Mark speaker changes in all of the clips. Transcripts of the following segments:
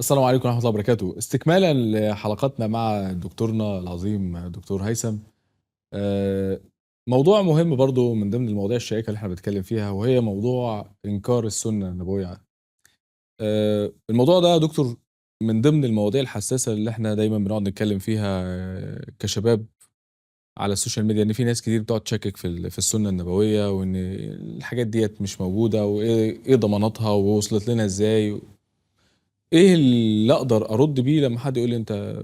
Speaker 1: السلام عليكم ورحمة الله وبركاته. استكمالا لحلقاتنا مع دكتورنا العظيم دكتور هيثم، آه، موضوع مهم برضو من ضمن المواضيع الشائكة اللي احنا بنتكلم فيها، وهي موضوع إنكار السنة النبوية. الموضوع ده يا دكتور من ضمن المواضيع الحساسة اللي احنا دايما بنقعد نتكلم فيها كشباب على السوشيال ميديا، ان في ناس كتير بتقعد تشكك في السنة النبوية، وان الحاجات ديت مش موجودة، وايه ضماناتها، ووصلت لنا ازاي. ايه اللي اقدر ارد بيه لما حد يقول لي انت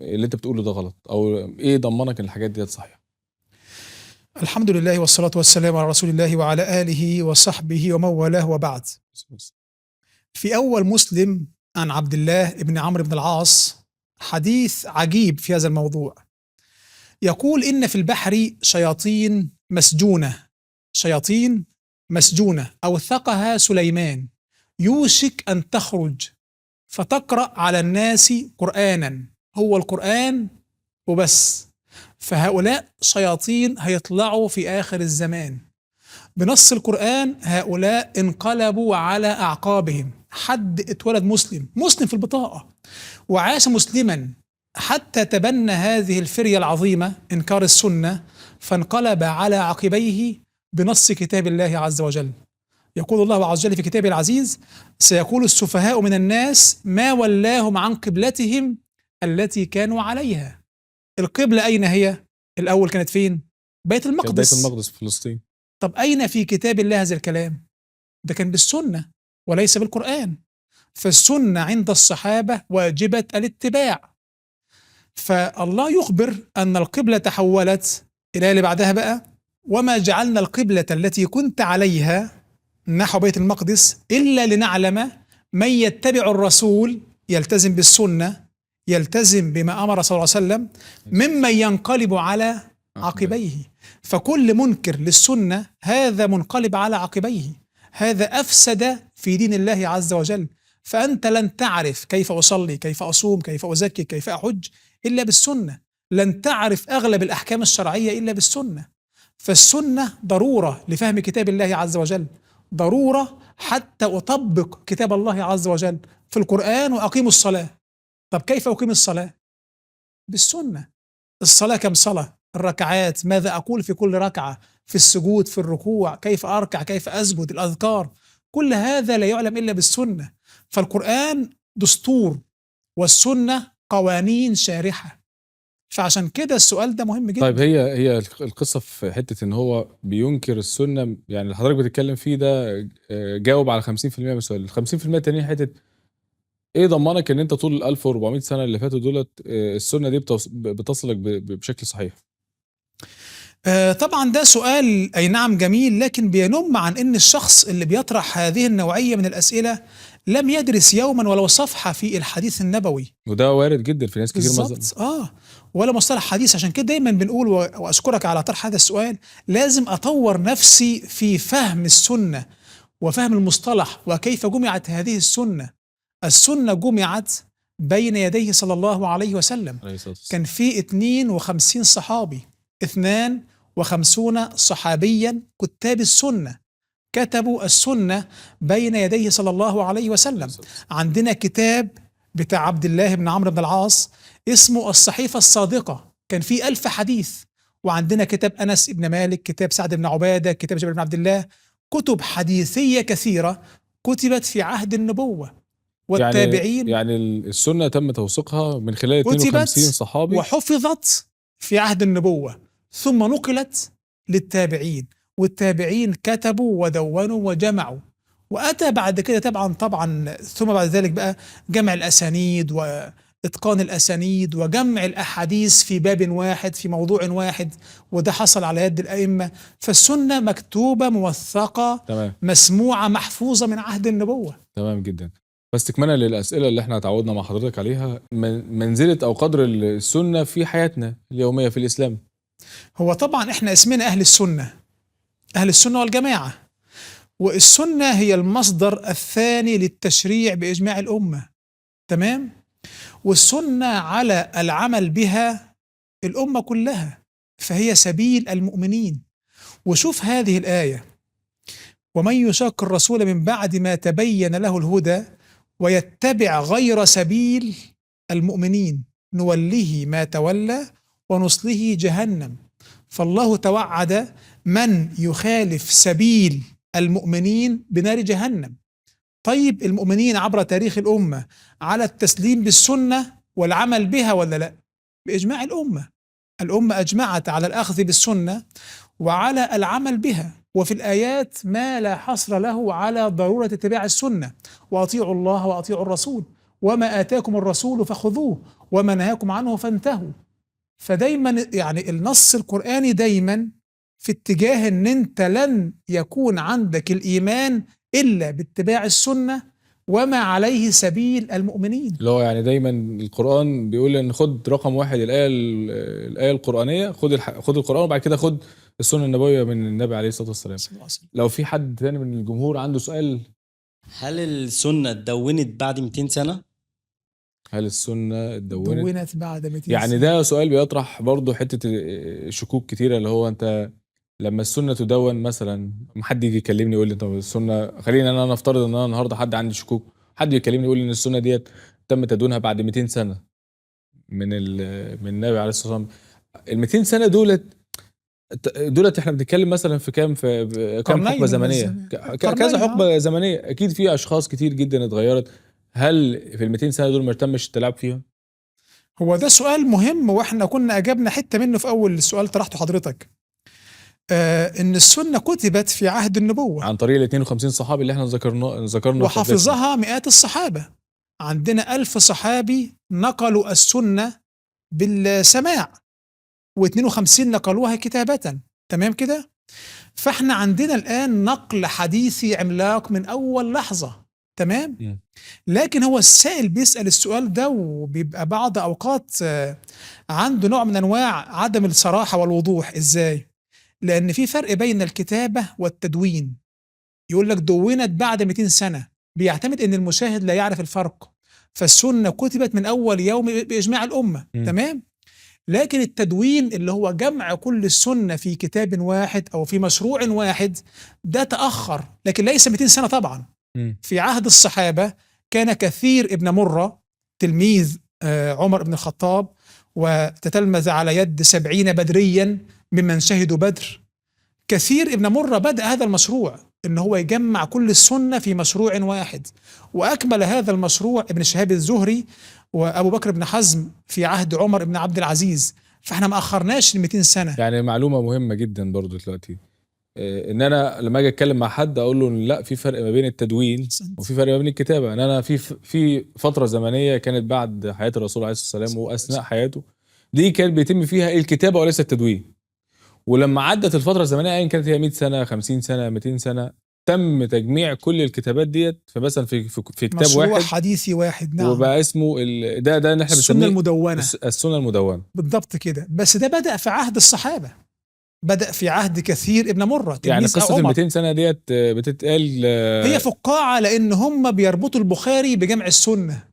Speaker 1: اللي انت بتقوله ده غلط، او ايه ضمنك ان الحاجات ديت صحيحه؟
Speaker 2: الحمد لله والصلاة والسلام على رسول الله وعلى آله وصحبه ومن والاه، وبعد. في أول مسلم عن عبد الله بن عمرو بن العاص حديث عجيب في هذا الموضوع. يقول إن في البحر شياطين مسجونة، شياطين مسجونة أوثقها سليمان، يوشك أن تخرج فتقرأ على الناس قرآنا، هو القرآن وبس. فهؤلاء شياطين هيطلعوا في آخر الزمان. بنص القرآن هؤلاء انقلبوا على أعقابهم. حد اتولد مسلم، مسلم في البطاقة، وعاش مسلما حتى تبنى هذه الفرية العظيمة إنكار السنة، فانقلب على عقبيه بنص كتاب الله عز وجل. يقول الله عز وجل في كتابه العزيز: سيقول السفهاء من الناس ما ولاهم عن قبلتهم التي كانوا عليها. القبلة أين هي؟ الأول كانت فين؟ بيت المقدس.
Speaker 1: بيت المقدس في فلسطين.
Speaker 2: طب أين في كتاب الله هذا الكلام؟ ده كان بالسنة وليس بالقرآن. فالسنة عند الصحابة واجبة الاتباع. فالله يخبر أن القبلة تحولت إلى اللي بعدها بقى: وما جعلنا القبلة التي كنت عليها نحو بيت المقدس إلا لنعلم من يتبع الرسول، يلتزم بالسنة، يلتزم بما أمر صلى الله عليه وسلم، ممن ينقلب على عقبيه. فكل منكر للسنة هذا منقلب على عقبيه، هذا أفسد في دين الله عز وجل. فأنت لن تعرف كيف أصلي، كيف أصوم، كيف أزكي، كيف أحج إلا بالسنة. لن تعرف أغلب الأحكام الشرعية إلا بالسنة. فالسنة ضرورة لفهم كتاب الله عز وجل، ضرورة حتى أطبق كتاب الله عز وجل في القرآن. وأقيم الصلاة. طب كيف أقيم الصلاة؟ بالسنة. الصلاة كم صلاة؟ الركعات، ماذا أقول في كل ركعة، في السجود، في الركوع، كيف أركع، كيف أسجد، الأذكار، كل هذا لا يعلم إلا بالسنة. فالقرآن دستور والسنة قوانين شارحة. فعشان كده السؤال ده مهم جدا.
Speaker 1: طيب هي القصة في حتة ان هو بينكر السنة، يعني اللي حضرتك بتتكلم فيه ده جاوب على 50% من السؤال. ال 50% التانيين حتة ايه ضمنك ان انت طول ال 1400 سنة اللي فاتوا دولت السنة دي بتصلك بشكل صحيح؟
Speaker 2: طبعا ده سؤال اي نعم جميل، لكن بينم عن ان الشخص اللي بيطرح هذه النوعية من الأسئلة لم يدرس يوما ولو صفحة في الحديث النبوي.
Speaker 1: وده وارد جدا في ناس كتير.
Speaker 2: بالظبط، ولا مصطلح حديث. عشان كده دايما بنقول، واشكرك على طرح هذا السؤال، لازم اطور نفسي في فهم السنة وفهم المصطلح وكيف جمعت هذه السنة. السنة جمعت بين يديه صلى الله عليه وسلم. كان في 52 صحابي، 52 صحابيا كتاب السنة، كتبوا السنة بين يديه صلى الله عليه وسلم. عندنا كتاب بتاع عبد الله بن عمرو بن العاص اسمه الصحيفة الصادقة، كان فيه 1000 حديث. وعندنا كتاب أنس بن مالك، كتاب سعد بن عبادة، كتاب جابر بن عبد الله، كتب حديثية كثيرة كتبت في عهد النبوة والتابعين.
Speaker 1: يعني السنة تم توثيقها من خلال 52 صحابي،
Speaker 2: وحفظت في عهد النبوة، ثم نقلت للتابعين، والتابعين كتبوا ودونوا وجمعوا. وأتى بعد كده طبعا ثم بعد ذلك بقى جمع الأسانيد وإتقان الأسانيد وجمع الأحاديث في باب واحد، في موضوع واحد، وده حصل على يد الأئمة. فالسنة مكتوبة موثقة،
Speaker 1: تمام،
Speaker 2: مسموعة محفوظة من عهد النبوة.
Speaker 1: تمام جدا. بس استكمالا للأسئلة اللي احنا تعودنا مع حضرتك عليها، منزلة أو قدر السنة في حياتنا اليومية في الإسلام.
Speaker 2: هو طبعا احنا اسمنا أهل السنة، أهل السنة والجماعة، والسنة هي المصدر الثاني للتشريع بإجماع الأمة، تمام؟ والسنة على العمل بها الأمة كلها، فهي سبيل المؤمنين. وشوف هذه الآية: ومن يشاق الرسول من بعد ما تبين له الهدى ويتبع غير سبيل المؤمنين نوله ما تولى ونصله جهنم. فالله توعد من يخالف سبيل المؤمنين بنار جهنم. طيب المؤمنين عبر تاريخ الأمة على التسليم بالسنة والعمل بها ولا لا؟ بإجماع الأمة. الأمة أجمعت على الأخذ بالسنة وعلى العمل بها، وفي الآيات ما لا حصر له على ضرورة اتباع السنة: وأطيعوا الله وأطيعوا الرسول، وما آتاكم الرسول فخذوه وما نهاكم عنه فانتهوا. فدايما يعني النص القرآني دايما في اتجاه ان انت لن يكون عندك الإيمان إلا باتباع السنة وما عليه سبيل المؤمنين.
Speaker 1: اللي هو يعني دايما القرآن بيقول ان خد رقم واحد الآية القرآنية، خد القرآن وبعد كده خد السنة النبوية من النبي عليه الصلاة والسلام. لو في حد تاني من الجمهور عنده سؤال.
Speaker 3: هل السنة اتدونت بعد 200 سنة؟
Speaker 1: هل السنة اتدونت
Speaker 2: بعد 200 سنة؟
Speaker 1: يعني ده سؤال بيطرح برضه حتة شكوك كتيرة، اللي هو انت لما السنة تدون مثلا، حد يجي يكلمني يقول لي طب السنة، خلينا انا نفترض ان انا النهارده حد عندي شكوك، حد يكلمني يقول لي ان السنة ديت تم تدوينها بعد 200 سنة من النبي عليه الصلاة والسلام. ال 200 سنة دولت احنا بنتكلم مثلا في كام، في كام حقبة زمنية، كذا حقبة زمنية، اكيد في اشخاص كتير جدا اتغيرت. هل في ال 200 سنة دول ما تمش التلاعب فيهم؟
Speaker 2: هو ده سؤال مهم، واحنا كنا اجبنا حتة منه في اول سؤال طرحته حضرتك، ان السنة كتبت في عهد النبوة
Speaker 1: عن طريق ال 52 صحابي اللي احنا ذكرنا
Speaker 2: وحفظها مئات الصحابة. عندنا 1000 صحابي نقلوا السنة بالسماع، و52 نقلوها كتابة. تمام كده؟ فاحنا عندنا الآن نقل حديثي عملاق من أول لحظة. تمام؟ لكن هو السائل بيسأل السؤال ده وبيبقى بعض أوقات عنده نوع من أنواع عدم الصراحة والوضوح. إزاي؟ لأن في فرق بين الكتابة والتدوين. يقول لك دونت بعد 200 سنة، بيعتمد أن المشاهد لا يعرف الفرق. فالسنة كتبت من أول يوم بإجماع الأمة. تمام؟ لكن التدوين اللي هو جمع كل السنة في كتاب واحد أو في مشروع واحد، ده تأخر، لكن ليس 200 سنة طبعا. في عهد الصحابة كان كثير ابن مرة تلميذ عمر بن الخطاب، وتتلمذ على يد 70 بدريا ممن شهدوا بدر. كثير ابن مرة بدأ هذا المشروع، إن هو يجمع كل السنة في مشروع واحد، وأكمل هذا المشروع ابن شهاب الزهري وأبو بكر بن حزم في عهد عمر بن عبد العزيز. فإحنا ما أخرناش 200 سنة.
Speaker 1: يعني معلومة مهمة جدا برضو دلوقتي، إن أنا لما أجي أتكلم مع حد أقول له لا، في فرق ما بين التدوين وفي فرق ما بين الكتابة. إن أنا في فترة زمنية كانت بعد حياة الرسول عليه الصلاة والسلام وأثناء حياته دي كان بيتم فيها الكتابة وليس التدوين. ولما عدت الفترة الزمنية أيا كانت هي 100 سنة، 50 سنة، 200 سنة، تم تجميع كل الكتابات ديت فمثلا في كتاب
Speaker 2: مشروع
Speaker 1: واحد
Speaker 2: حديثي واحد. نعم.
Speaker 1: وبقى اسمه ده اللي احنا
Speaker 2: السنة
Speaker 1: بنسميه
Speaker 2: المدونة.
Speaker 1: السنة المدونة
Speaker 2: بالضبط كده. بس ده بدأ في عهد الصحابة، بدأ في عهد كثير ابن مرة.
Speaker 1: يعني قصة ال 200 سنة ديت بتتقال
Speaker 2: هي فقاعة، لأن هم بيربطوا البخاري بجمع السنة.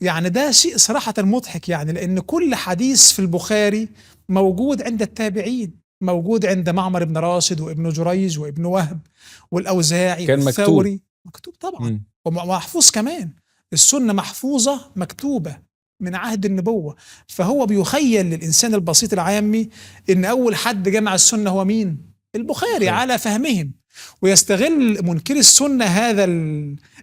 Speaker 2: يعني ده شيء صراحة مضحك، يعني لأن كل حديث في البخاري موجود عند التابعين، موجود عند معمر بن راشد وابن جريج وابن وهب والأوزاعي
Speaker 1: كان
Speaker 2: والثوري. مكتوب طبعا ومحفوظ كمان. السنة محفوظة مكتوبة من عهد النبوة. فهو بيخيل للإنسان البسيط العامي إن أول حد جمع السنة هو مين؟ البخاري، على فهمهم. ويستغل منكر السنة هذا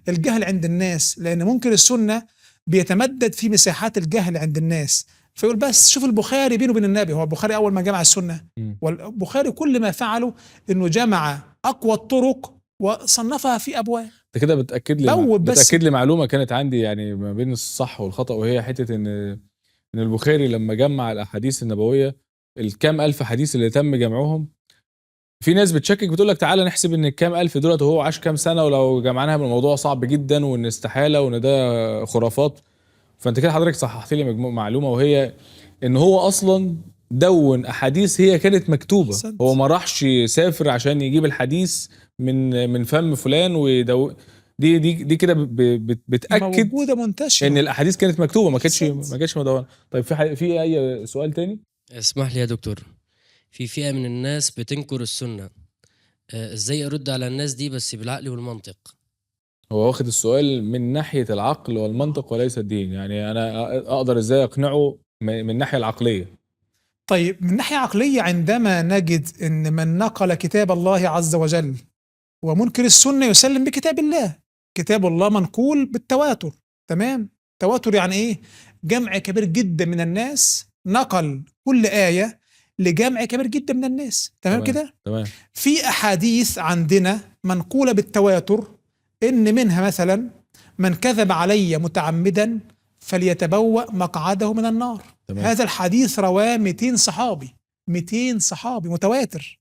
Speaker 2: الجهل عند الناس، لأن منكر السنة بيتمدد في مساحات الجهل عند الناس، فيقول بس شوف البخاري بينه وبين النبي، هو البخاري أول ما جمع السنة. والبخاري كل ما فعله إنه جمع أقوى الطرق وصنفها في أبواب.
Speaker 1: انت كده بتأكد لي معلومة كانت عندي يعني ما بين الصح والخطأ، وهي حتة إن البخاري لما جمع الأحاديث النبوية الكام ألف حديث اللي تم جمعهم، في ناس بتشكك بتقول لك تعالى نحسب ان الكام ألف دولت وهو عاش كام سنة، ولو جمعناها من الموضوع صعب جدا وان استحالة وان ده خرافات. فانت كده حضرتك صححت لي معلومة، وهي ان هو اصلا دون احاديث هي كانت مكتوبة.
Speaker 2: أحسنت.
Speaker 1: هو ما راحش يسافر عشان يجيب الحديث من فم فلان ودو. دي دي دي كده بتاكد
Speaker 2: موجودة منتشرة
Speaker 1: ان الاحاديث كانت مكتوبة، ما كانتش مدونة. طيب في اي سؤال تاني؟
Speaker 4: اسمح لي يا دكتور، في فئة من الناس بتنكر السنة، ازاي ارد على الناس دي بس بالعقل والمنطق؟
Speaker 1: هو واخد السؤال من ناحية العقل والمنطق وليس الدين، يعني أنا أقدر إزاي أقنعه من الناحية العقلية؟
Speaker 2: طيب من ناحية عقلية، عندما نجد أن من نقل كتاب الله عز وجل ومنكر السنة يسلم بكتاب الله، كتاب الله منقول بالتواتر، تمام؟ تواتر يعني إيه؟ جمع كبير جدا من الناس نقل كل آية لجمع كبير جدا من الناس، تمام كده؟
Speaker 1: تمام.
Speaker 2: في أحاديث عندنا منقولة بالتواتر، إن منها مثلا من كذب علي متعمدا فليتبوأ مقعده من النار. تمام. هذا الحديث رواه 200 صحابي، 200 صحابي، متواتر.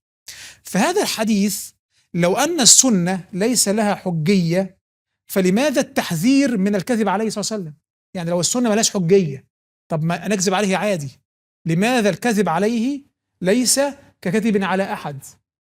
Speaker 2: فهذا الحديث لو أن السنة ليس لها حجية فلماذا التحذير من الكذب عليه صلى الله عليه وسلم؟ يعني لو السنة ملاش حجية، طب ما نكذب عليه عادي، لماذا الكذب عليه ليس ككذب على أحد؟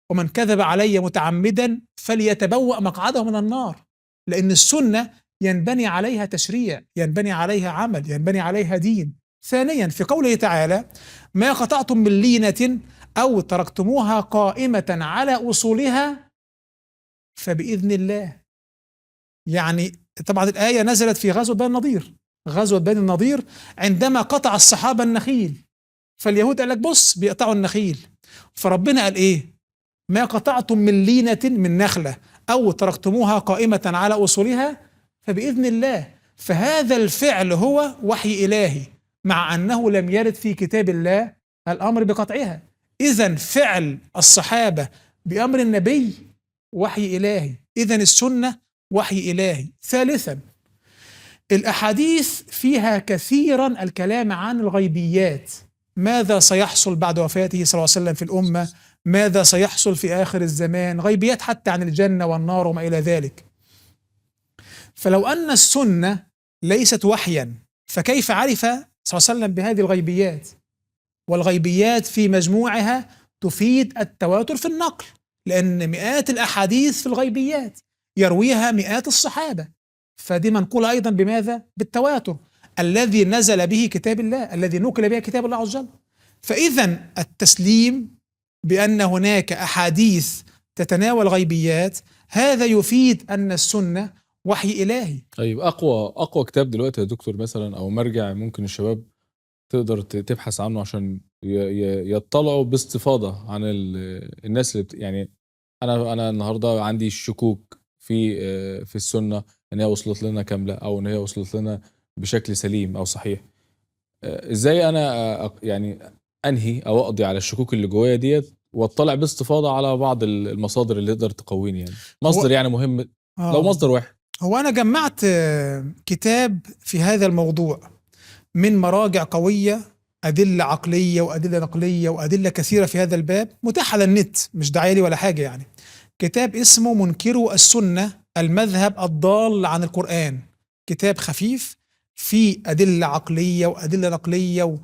Speaker 2: ومن كذب علي متعمدا فليتبوأ مقعده من النار. لأن السنة ينبني عليها تشريع، ينبني عليها عمل، ينبني عليها دين. ثانيا في قوله تعالى ما قطعتم من لينة أو تركتموها قائمة على أصولها فبإذن الله. يعني طبعا الآية نزلت في غزوة بني النضير، غزوة بني النضير عندما قطع الصحابة النخيل، فاليهود قال لك بص بيقطعوا النخيل، فربنا قال إيه؟ ما قطعتم من لينة من نخلة أو تركتموها قائمة على أصولها فبإذن الله. فهذا الفعل هو وحي إلهي، مع أنه لم يرد في كتاب الله الأمر بقطعها. إذن فعل الصحابة بأمر النبي وحي إلهي، إذن السنة وحي إلهي. ثالثا الأحاديث فيها كثيرا الكلام عن الغيبيات، ماذا سيحصل بعد وفاته صلى الله عليه وسلم في الأمة، ماذا سيحصل في آخر الزمان، غيبيات حتى عن الجنة والنار وما إلى ذلك. فلو أن السنة ليست وحيا فكيف عرف صلى الله عليه وسلم بهذه الغيبيات؟ والغيبيات في مجموعها تفيد التواتر في النقل، لأن مئات الأحاديث في الغيبيات يرويها مئات الصحابة، فدي منقولة أيضا بماذا؟ بالتواتر الذي نزل به كتاب الله، الذي نقل به كتاب الله عز وجل. فإذا التسليم بأن هناك أحاديث تتناول غيبيات هذا يفيد أن السنة وحي إلهي.
Speaker 1: طيب أقوى كتاب دلوقتي يا دكتور مثلا أو مرجع ممكن الشباب تقدر تبحث عنه عشان يطلعوا باستفاضة عن الناس اللي يعني أنا النهاردة عندي شكوك في السنة إن هي وصلت لنا كاملة أو إن هي وصلت لنا بشكل سليم أو صحيح، إزاي أنا يعني أنهي أو أقضي على الشكوك اللي جوايا ديت واطلع باستفاضة على بعض المصادر اللي تقدر تقويني؟ يعني مصدر يعني مهم لو مصدر واحد.
Speaker 2: هو أنا جمعت كتاب في هذا الموضوع من مراجع قوية، أدلة عقلية وأدلة نقلية وأدلة كثيرة في هذا الباب، متاح على النت، مش دعاية لي ولا حاجة يعني. كتاب اسمه منكرو السنة المذهب الضال عن القرآن، كتاب خفيف فيه أدلة عقلية وأدلة نقلية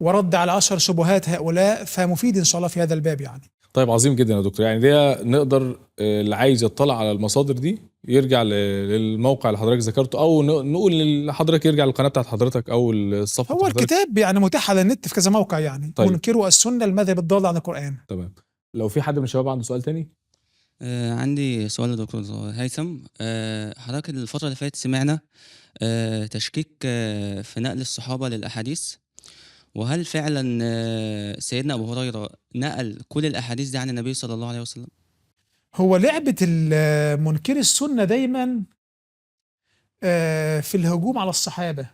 Speaker 2: ورد على أشهر شبهات هؤلاء، فمفيد إن شاء الله في هذا الباب يعني.
Speaker 1: طيب عظيم جدا يا دكتور. يعني ده نقدر اللي عايز يطلع على المصادر دي يرجع للموقع اللي حضرتك ذكرته، او نقول لحضرتك يرجع للقناة بتاعت حضرتك او الصفحة.
Speaker 2: هو الكتاب يعني متاح على النت في كذا موقع يعني. طيب. منكروا السنة المذهب الضال عن القران.
Speaker 1: تمام. لو في حد من الشباب عنده سؤال تاني.
Speaker 5: عندي سؤال لدكتور هيثم. حضرتك الفترة اللي فاتت سمعنا تشكيك في نقل الصحابة للاحاديث، وهل فعلا سيدنا ابو هريرة نقل كل الاحاديث دي عن النبي صلى الله عليه وسلم؟
Speaker 2: هو لعبة منكر السنة دايما في الهجوم على الصحابة،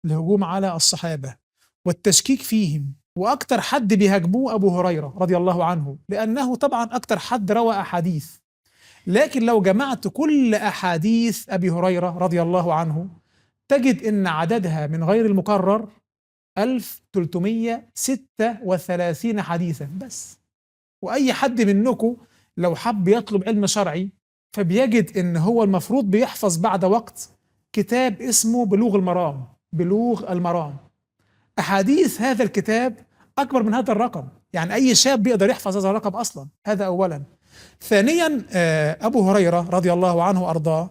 Speaker 2: الهجوم على الصحابة والتشكيك فيهم، وأكتر حد بيهاجموه أبو هريرة رضي الله عنه، لأنه طبعا أكتر حد روى أحاديث. لكن لو جمعت كل أحاديث أبي هريرة رضي الله عنه تجد إن عددها من غير المكرر 1336 حديثا بس. وأي حد منكم لو حب يطلب علم شرعي فبيجد إن هو المفروض بيحفظ بعد وقت كتاب اسمه بلوغ المرام. بلوغ المرام، أحاديث هذا الكتاب أكبر من هذا الرقم، يعني أي شاب بيقدر يحفظ هذا الرقم أصلا. هذا أولا. ثانيا، أبو هريرة رضي الله عنه وأرضاه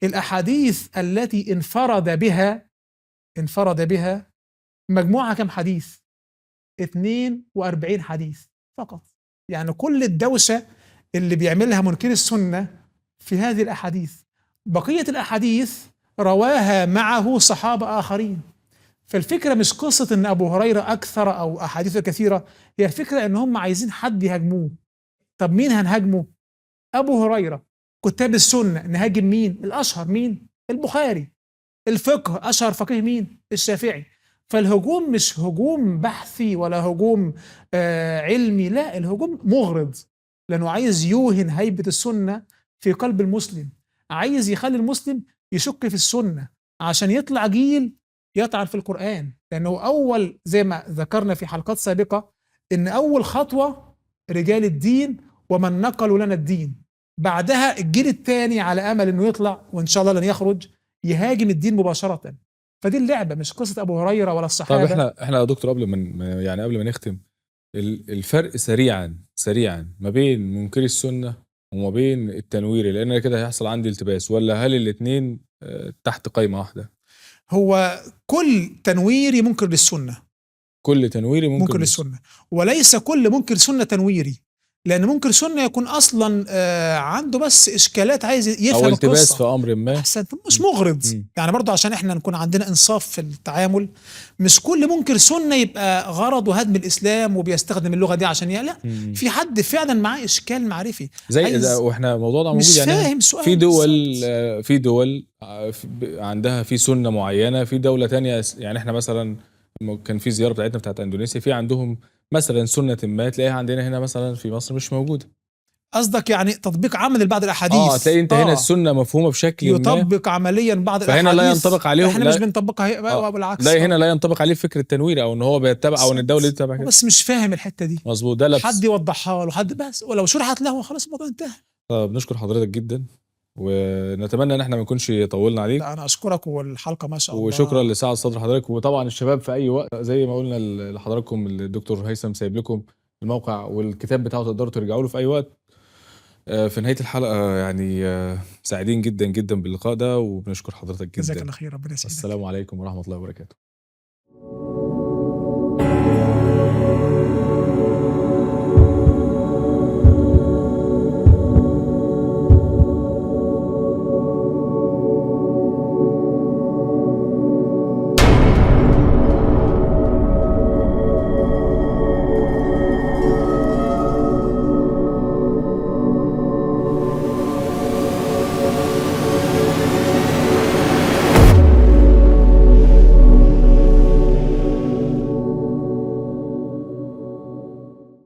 Speaker 2: الأحاديث التي انفرد بها مجموعة كم حديث؟ 42 حديث فقط. يعني كل الدوشة اللي بيعملها منكر السنة في هذه الأحاديث. بقية الأحاديث رواها معه صحابة آخرين. فالفكرة مش قصة إن أبو هريرة أكثر أو أحاديثه كثيرة، هي الفكرة إن هم عايزين حد يهاجموه. طب مين هنهاجمه؟ أبو هريرة. كتاب السنة نهاجم مين؟ الأشهر مين؟ البخاري. الفقه أشهر فقيه مين؟ الشافعي. فالهجوم مش هجوم بحثي ولا هجوم علمي، لا، الهجوم مغرض، لأنه عايز يوهن هيبة السنة في قلب المسلم، عايز يخلي المسلم يشك في السنة عشان يطلع جيل يطعن في القرآن. لأنه أول، زي ما ذكرنا في حلقات سابقة، إن أول خطوة رجال الدين ومن نقلوا لنا الدين، بعدها الجيل الثاني على أمل إنه يطلع وإن شاء الله لن يخرج يهاجم الدين مباشرة. فدي اللعبة، مش قصة أبو هريرة ولا الصحابة.
Speaker 1: طيب احنا يا دكتور قبل ما يعني قبل ما نختم، الفرق سريعا ما بين منكري السنة وما بين التنويري، لأن كده هيحصل عندي التباس، ولا هل الاثنين تحت قائمة واحدة؟
Speaker 2: هو كل تنويري منكر للسنة،
Speaker 1: كل تنويري منكر
Speaker 2: للسنة، وليس كل منكر سنة تنويري، لأن منكر سنة يكون أصلا عنده بس إشكالات عايز يفهم
Speaker 1: أو التباس في أمر ما،
Speaker 2: أحسن، مش مغرض. يعني برضو عشان إحنا نكون عندنا إنصاف في التعامل، مش كل منكر سنة يبقى غرضه هدم الإسلام وبيستخدم اللغة دي عشان لا، في حد فعلا معاه إشكال معرفي
Speaker 1: زي ده، وإحنا الموضوع ده موجود يعني
Speaker 2: فاهم سؤال
Speaker 1: في دول عندها في سنة معينة، في دولة تانية، يعني إحنا مثلا كان في زيارة بتاعتنا بتاعت اندونيسيا، في عندهم مثلا سنة ما تلاقيها عندنا هنا مثلا في مصر مش موجودة.
Speaker 2: قصدك يعني تطبيق عملي لبعض الاحاديث.
Speaker 1: تلاقي انت هنا السنة مفهومة بشكل ما،
Speaker 2: يطبق عمليا بعض الاحاديث،
Speaker 1: فهنا لا ينطبق عليهم،
Speaker 2: احنا مش بنطبقها، بالعكس
Speaker 1: لا هنا لا ينطبق عليه فكرة التنوير، او ان هو بيتبع، او ان الدولة دي تتبع كده،
Speaker 2: بس مش فاهم الحتة دي.
Speaker 1: مظبوط، ده لبس،
Speaker 2: حد يوضحها له، حد بس، ولو شرحت له خلاص الموضوع انتهى.
Speaker 1: طب نشكر حضرتك جدا، ونتمنى ان احنا ما نكونش طولنا عليك.
Speaker 2: لا انا اشكرك، والحلقة ما شاء الله،
Speaker 1: وشكرا لسعه صدر حضرتك. وطبعا الشباب في اي وقت زي ما قلنا لحضراتكم، الدكتور هيثم سايب لكم الموقع والكتاب بتاعه، تقدروا ترجعوا له في اي وقت. في نهاية الحلقة يعني سعيدين جدا جدا باللقاء ده، وبنشكر حضرتك جدا.
Speaker 2: جزاك الله خير، ربنا يسعدك.
Speaker 1: السلام عليكم ورحمة الله وبركاته.